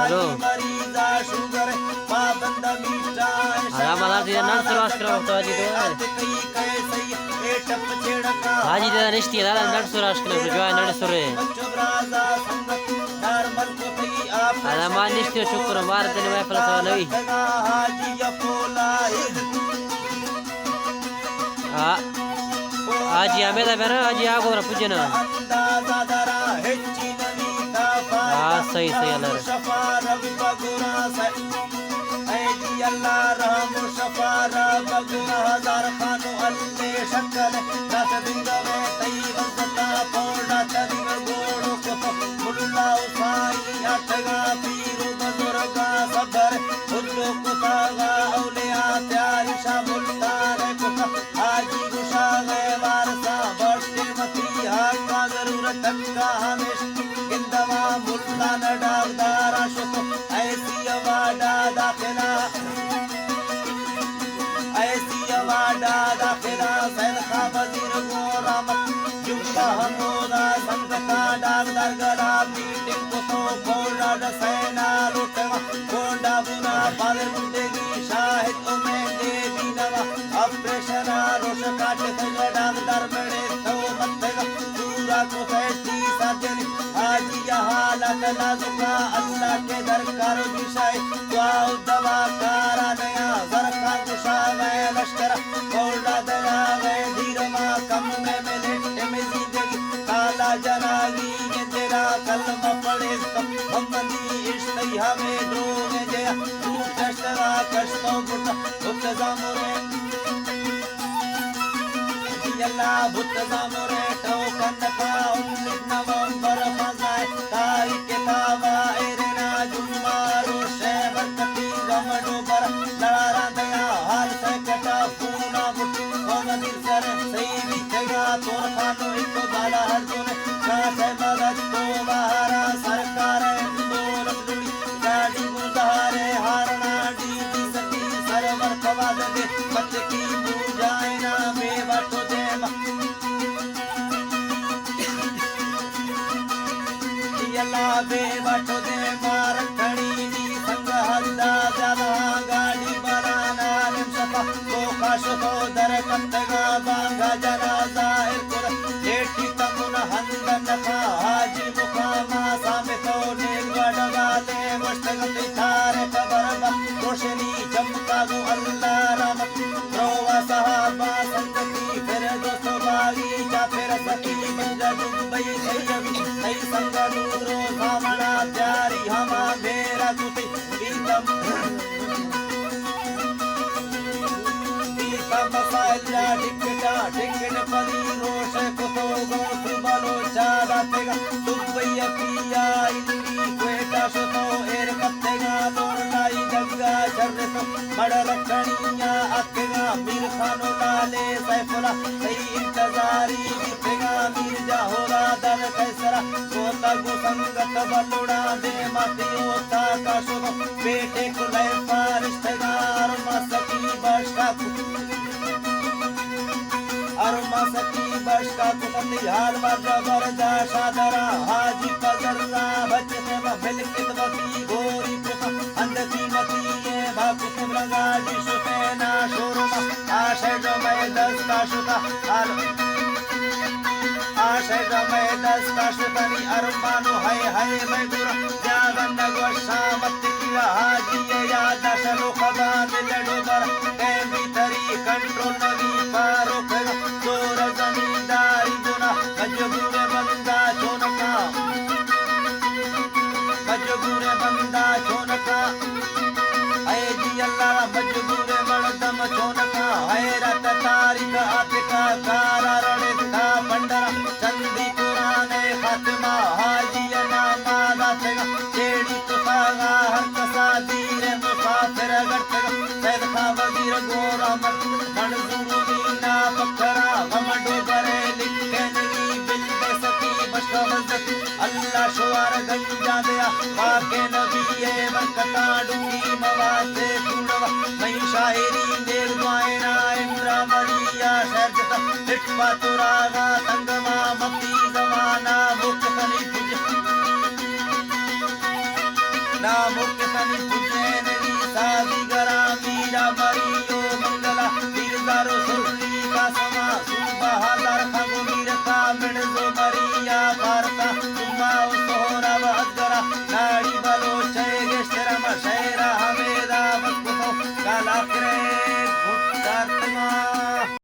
ہلو۔ آرام، آرام، جی، نان سرواس کرو، تو جی دو۔ حاجی دادا نشتی، دادا نڑ سور آش کنے، جوان نڑ سورے۔ ادا ما نشتی، شکر، مار دن محفل سوا نوی۔ آ، حاجی حمید برا، حاجی آگو را پجنا۔ آ، صحیح، صحیح، اللہ رحم۔ اے جی اللہ رحم و شفا را بگو ہزار خانو اللہ شکل دست دنگا میں تئی وزتا پوڑا تدی گوڑو کتو ملا و سائی اٹگا پیر و بزرگا صبر حجو کتاغا اولیاء تیاری شاہ ملتان کتا حاجی گشاغے وارسا بشتے متی حقا ضرورت تکا ہمیش گندوا ملتان ڈاکدارا شتو ایسی اواڈا داخلا، ایسی اواڈا داخلا سید خان وزیر گورا مت جمعہ ہمودا سنگتا ڈاکدار گڑا میٹنگ کتو گوڑا ڈسینا لوٹوا گونڈا بنا پالے مندگی شاہد امید دینوا آپریشن روش کاٹ تھگا ڈاکدار مڑے تو متگا پورا کو سیٹی سجنی حاجی حالت نازکا اللہ کے درکار بشائے دعا و دوا کارا نیا زرکا گشا گئے لشکر کولا دیا گئے دھیر ما کم میں ملے ٹم زندگی کالا جناگی یہ تیرا کلمہ پڑے محمدی عشق ہمیں ڈوبے جیا تو چشترا کشتو بتا بت زامورے اللہ بت زامورے ٹوکن کا انیس نومبر فضائے تاریخ کتابا ایرنا جمعہ روشے برکتی غم ڈوبر لارا دیا حال سے کٹا پونا بٹ قوم دل سر سیدی تگا تور خانو ایک بالا ہر دون کاسے مدد تو بہارا سرکار اندولت لڑی گاڑی گزارے ہارنا ڈی جی ستی سرور فواد دے مچکی پوجائنا بے وٹو دیما یلا بے وٹو دیما رکھنی دی سنگ حدا زیادہ گاڑی بلانا نم شفا تو خاشو تو در کتگا بانگا جنازہ ارکر لیٹی تمن ہندن خا حاجی مقاما سامتو نیل وڈگالے مشتگتی تھارے قبر با روشنی چمکا گو اللہ رحمت رووا صحابہ سنگتی فردوس باغی چا پھر ستی بنجا دبئی سیبی نئی سنگ نورو سامنا پیاری ہما میرا کتی پیتم پیتم مسائل جا ٹکٹا ٹکٹ پری روش کتو گو تو بلوچا داتگا دبئی پیا انی کوئٹہ شتو ایر کتگا دور لائی دگا شرتو مڑ رکھنیا اتگا میر خانو لالے سیف اللہ تئی انتظاری بیتگا میر جاہورا دل قیصرا کوتا گو سنگت بلوڑا دے ماتی اوتا کا شدو بیٹے کلے فارشتگا ارما سکی باشکا ارما سکی بشکا کتنی حال ور بردا شادرا حاجی پزرا بچتے و ملکت وتی گوری کتا اندتی متی یہ با کتب رگا جی شفینا شورما آشے جو میں دستا شتا حال آشے جو میں دستا شتنی ارمانو ہے ہے میں گورا جاگن گوشا مت کیا حاجی یاد شلو خبان لڑو بر کہیں بھی تری کنٹرول نبی پارو کھگا زور زمینداری گنا مجبور بندہ چونکا مجبور بندہ چونکا اے جی اللہ مجبور مردم چونکا حیرت تاریخ اتکا کارا رڑتا پنڈرا چندی قرآن خاتمہ حاجی نام داتگا چیڑی کتاغا ہر کسا دیر مسافر گڑتگا سید خان وزیر گورا مت منظور مینا پکرا غم ڈوبرے لکھنگی بل بے سکی بشک وزت اللہ شوار گنجا دیا پاک نبی اے برکتا ڈکی مواد کوڑوا مئی شاعری دیر دوائنا امرا مریا شہر جتا لٹ پاتوراغا